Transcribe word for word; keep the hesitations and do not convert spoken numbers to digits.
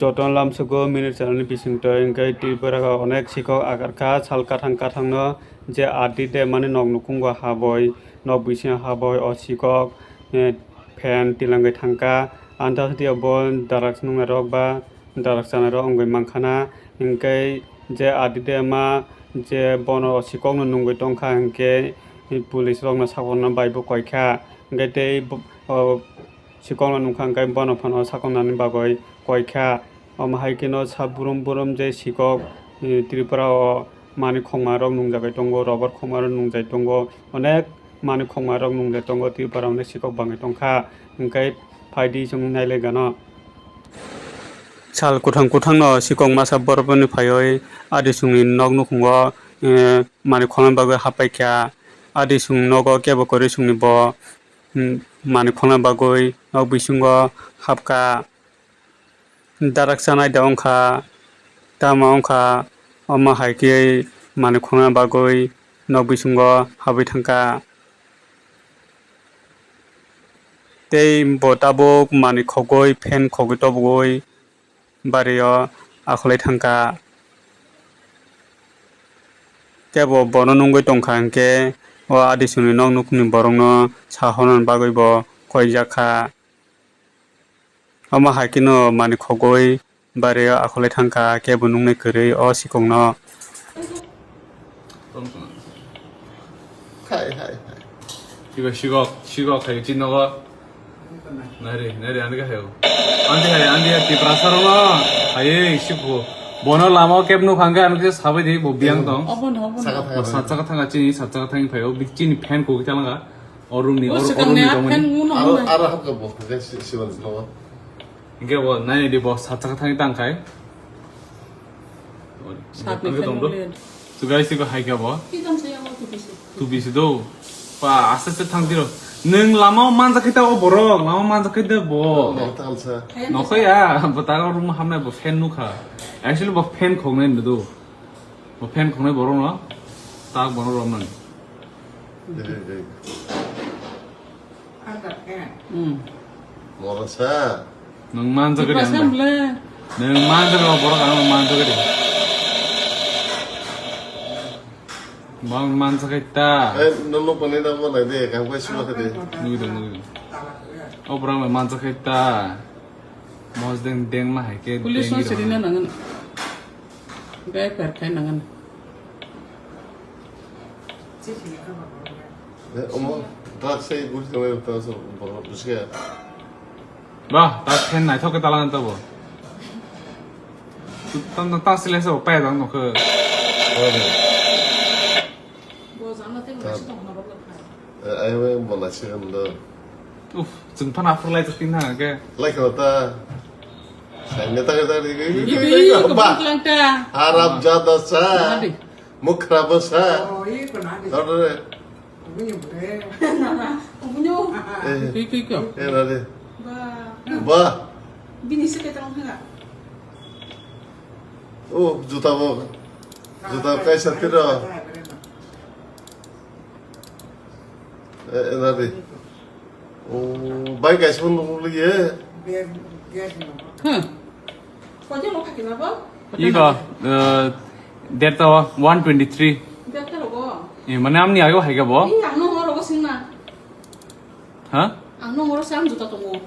Jotono lamsogo minute chanani bisingtwi hwnkhe Tripura o onek sikok agarkha sal kathang kathangno je R D de mani nok nukhungo haboi, nok bisingo haboi o sikok, eh, fan tilangwi thangkha. Antha sitio bo darak nungnai rok ba darak chanai rok wngwi mankhana. Hwnkhe je R D de ma je bono o sikokno nungwi tongkha hwnkhe police rokno sakhorna bai bo koikha. Hwnkhe tei bo, o, sikokno nukha hwnkhe bono phano sakoknani bagwi koikha. Omo hai kheno sa burum burum je sikok, eh, Tripura o mani khokma rok nungjagwi tongo, rubber khokma rok nungjagwi tongo, onek mani khokma rok nungjagwi tongo Tripura o onek sikok bangwi tongkha. Hwnkhe phaidi chwng nailaigano. Sal kwthang kwthangno sikok masa borokni phaiwi adisongni nok nukhungo, eh, mani khokna bagwi happaikha. Adisong nogo kebo kwrwi songni bo, mm, mani khokna bagwi nok bisingo hapkha. Darak chanai da wngkha, tama wngkha, omo hai khe mani khokna bagwi nok bisingo habwi thangkha. Tei bo tabuk mani khogwi, fan khogwi tobogwi bario akhulai thangkha. Kebo bono nungwi tongkha hwnkhe o adisongni nok nukhungni borokno sa hwnna bagwi bo koijakha. Omo hai kheno mani khogwi bario akhulai thangkha, kebo nungnai kwrwi o sikokno. Hai, hai, hai. Iba sikok, sikok hai chini nogo. Nari, nari, ani ka hayo. Andi hai, andi hai, Tiprasa rok no. Hai, sikok. Bono lama o keb nuk hangke, ani ke sabai di, bo biang tong. Obo no, obo no. Sat saka thanga chini, sat saka thang phaio, chini fan kok talanga. O room ni, o room ni tongmani. Aro, aro hapka bo, hapka si, si, si, si, Hingke bo nai di bo sat saka thangwi tang khai. Sat ni fan tong do. Sugai sigo hai khe bo. Ki tong saya mo tu bisi. Tu bisi do. Pa aste aste thang tiro. Nwng lama o manjak khai ta o borok, lama o manjak khai ta bo. Nokhe ya, bo ta o room hamnai bo fan nukha. Actually bo fan khoknai nw do. Bo fan khoknai borok no. Tak bono romnani. Hmm. Moro sa. Nwng manjak gari. Nwng manjak gari, borok ang manjak gari. Bang manjak gari ta. Eh, nolo pani na mo nai de, kang kai sima kade. Nui dong, nui dong. O borok manjak gari ta. Mos deng deng ma hai ke. Police no sirina nangan. Gai per khai nangan. Eh, omo, drugs sai guri tangmani ta so, borok bujiya. Ba, ta fan naithok khe talang ta bo. Tam tam ta sile so pa dang no khe. Bo jana te. Eh, ai, ai, bo lai se kan do. Uf, chwng phana aphuru lai chwng tin thang ke. Lai kho ta. Sai ne ta ta ri. Ibi, ba. Kobang tlang ta. Harap jada sa. Nadi. Mukra bo sa. Oh, i ko nadi. Dor dor. Ubunyo bure. Nana, ubunyo. Eh. Ki, ki, ki. Eh, nadi. Ba. Ba. Bini se ke tang thang. Oh, juta bo. Juta kaisa tiro. Eh, eh, nadi. Oh, bai kaisa pun nungli ye. Hmm. Iko, eh, derta one twenty three. Eh, mane amni ayo hai ke bo? Ha? Ang nung oro se ang juta tongo.